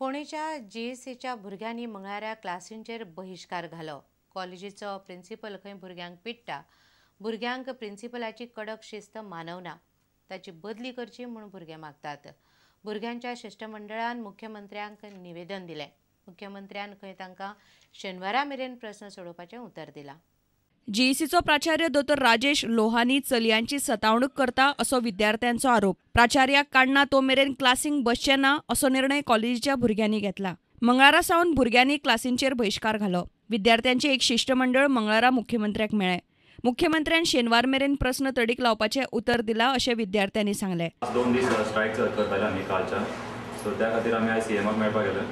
फोंडेच्या जीएससीच्या भुरग्यांनी मंगळारा क्लासींचेर बहिश्कार घालो. कॉलेजीचो प्रिन्सिपल खंय भुरग्यांक पिडटा, भुरग्यांक प्रिन्सिपलाची कडक शिस्त मानवना, ताची बदली करची म्हूण भुरगे मागतात. भुरग्यांच्या शिश्टमंडळान मुख्यमंत्र्यांक निवेदन दिलें. मुख्यमंत्र्यान खंय तांकां शेनवारा मेरेन प्रस्न सोडोवपाचें उतर दिलां. जीईसीचो प्राचार्य दोतोर राजेश लोहानी चलयांची सतावणूक करता असो विद्यार्थ्यांचो आरोप. प्राचार्याक काडना तो मेरेन क्लासींक बसचे ना असो निर्णय कॉलेजीच्या भुरग्यांनी घेतला. मंगळारा सावन भुरग्यांनी क्लासींचेर बहिश्कार घालो. विद्यार्थ्यांचे एक शिश्टमंडळ मंगळारा मुख्यमंत्र्याक मेळ्ळें. मुख्यमंत्र्यान शेनवार मेरेन प्रस्न तडीक लावपाचें उतर दिलां अशें विद्यार्थ्यांनी सांगलें. 2 दीस स्ट्रायक करताले आमी कालच्यान, सो त्या खातीर आमी आयज सीएमाक मेळपाक गेले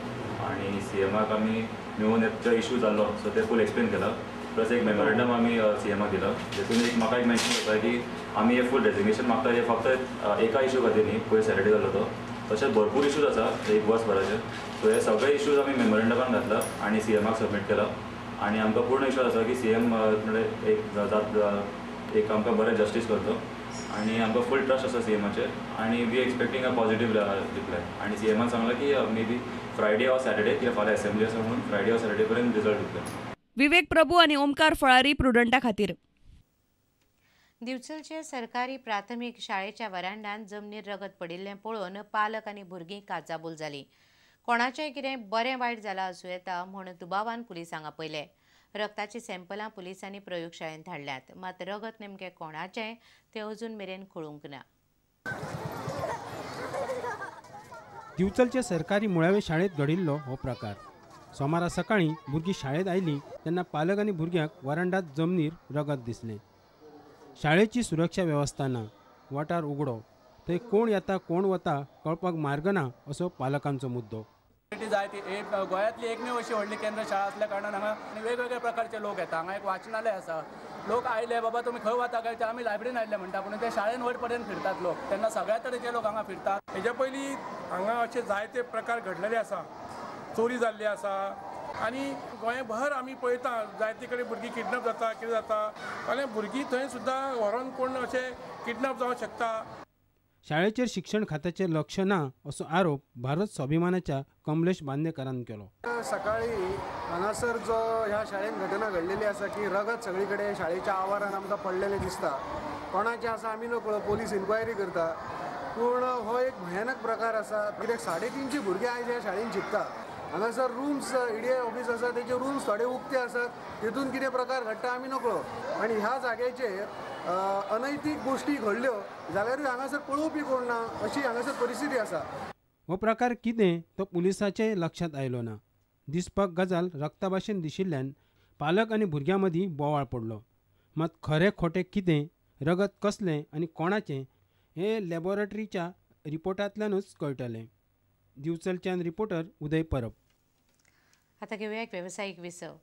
आनी सीएमाक आमी मेळून जो इशू जाल्लो सो ते फूल एक्सप्लेन केला. प्लस एक मेमोरेंडम आमी सीएमाक दिला, जेतून एक म्हाका एक मेन्शन करता की आमी हे फूल रेजिग्नेशन मागता हे फक्त एका इशू खातीर न्ही, पयर सॅटर्डे जाल्लो तो, तशेंच भरपूर इशूज आसा एक वर्सभराचे. सो हे सगळे इशूज आमी मेमोरेंडमान घातला आनी सीएमाक सबमीट केला आनी आमकां पूर्ण विश्वास आसा की सीएम म्हणल्यार एक जात एक आमकां बरें जस्टीस करतो आनी आमकां फूल ट्रस्ट आसा सीएमाचेर आनी we expecting a positive reply. आनी सीएमान सांगलां की maybe Friday or Saturday, कित्याक फाल्यां एसेंब्ली आसा म्हणून फ्रायडे ऑर सॅटर्डे पर्यंत रिजल्ट दितले. विवेक प्रभू आनी ओमकार फळारी प्रुडंटा खातीर. दिवचलचे सरकारी प्राथमीक शाळेच्या वरांडान जमनीर रगत पडिल्लें पळोवन पालक आनी भुरगीं काचाबूल जालीं. कोणाचें कितें बरें वायट जालां आसूं येता म्हूण दुबावान पुलिसांक आपयले. रक्ताचीं सॅम्पलां पुलिसांनी प्रयोगशाळेंत धाडल्यात, मात रगत नेमकें कोणाचें तें अजून मेरेन कळूंक ना. दिवचलचे सरकारी मुळावे शाळेंत घडिल्लो हो प्रकार. सोमारा सकाळीं भुरगीं शाळेंत आयलीं तेन्ना पालक आनी भुरग्यांक वरांडात जमनीर रगत दिसलें. शाळेची सुरक्षा वेवस्था ना, वाठार उगडो, थंय कोण येता कोण वता कळपाक मार्ग ना असो पालकांचो मुद्दो. जाय ती गोंयांतली एकमेव अशी व्हडली केंद्र शाळा आसल्या कारणान हांगा वेगवेगळ्या प्रकारचे लोक येता. हांगा एक वाचनालय आसा. लोक आयले बाबा तुमी खंय वता काय, आमी लायब्ररीन आयले म्हणटा, पूण ते शाळेन वयर पर्यंत फिरतात लोक, तेन्ना सगळ्या तरेचे लोक हांगा फिरतात. हेच्या पयलीं हांगा अशे जायते प्रकार घडलेले आसा, चोरी जाल्ली आसा आनी गोंयभर आमी पळयता जायते कडेन भुरगीं किडनॅप जाता, कितें जाता आनी भुरगीं थंय सुद्दां व्हरोन कोण अशें किडनॅप जावंक शकता. शाळेचेर शिक्षण खात्याचें लक्ष ना असो आरोप भारत स्वाभिमानाच्या कमलेश बांदेकरान केलो. सकाळी हांगासर जो ह्या शाळेन घटना घडलेली आसा की रगत सगळी कडेन शाळेच्या आवारान आमकां पडलेलें दिसता. कोणाचें आसा आमी नकळो, पोलीस इन्क्वायरी करता, पूण हो एक भयानक प्रकार आसा. कित्याक 350 भुरगीं आयज ह्या शाळेन शिकता. हांगासर रूम्स EDI office आसा, तेजे रूम्स थोडे उक्ते आसात, तितून कितें प्रकार घडटा आमी नकळो. आनी ह्या जाग्याचेर अनैतीक गोश्टी घडल्यो जाल्यारूय हांगासर पळोवपी कोण ना अशी हांगासर परिस्थिती आसा. हो प्रकार कितें तो पुलिसाचे लक्षांत आयलो ना. दिसपाक गजाल रक्ता भाशेन दिशिल्ल्यान पालक आनी भुरग्यां मदीं बोवाळ पडलो. मात खरें खोटें कितें, रगत कसलें आनी कोणाचें हें लॅबोरेटरीच्या रिपोर्टांतल्यानूच कळटलें. दिवचलच्यान रिपोर्टर उदय परब. आता घेऊया एक व्यावसायिक विसव.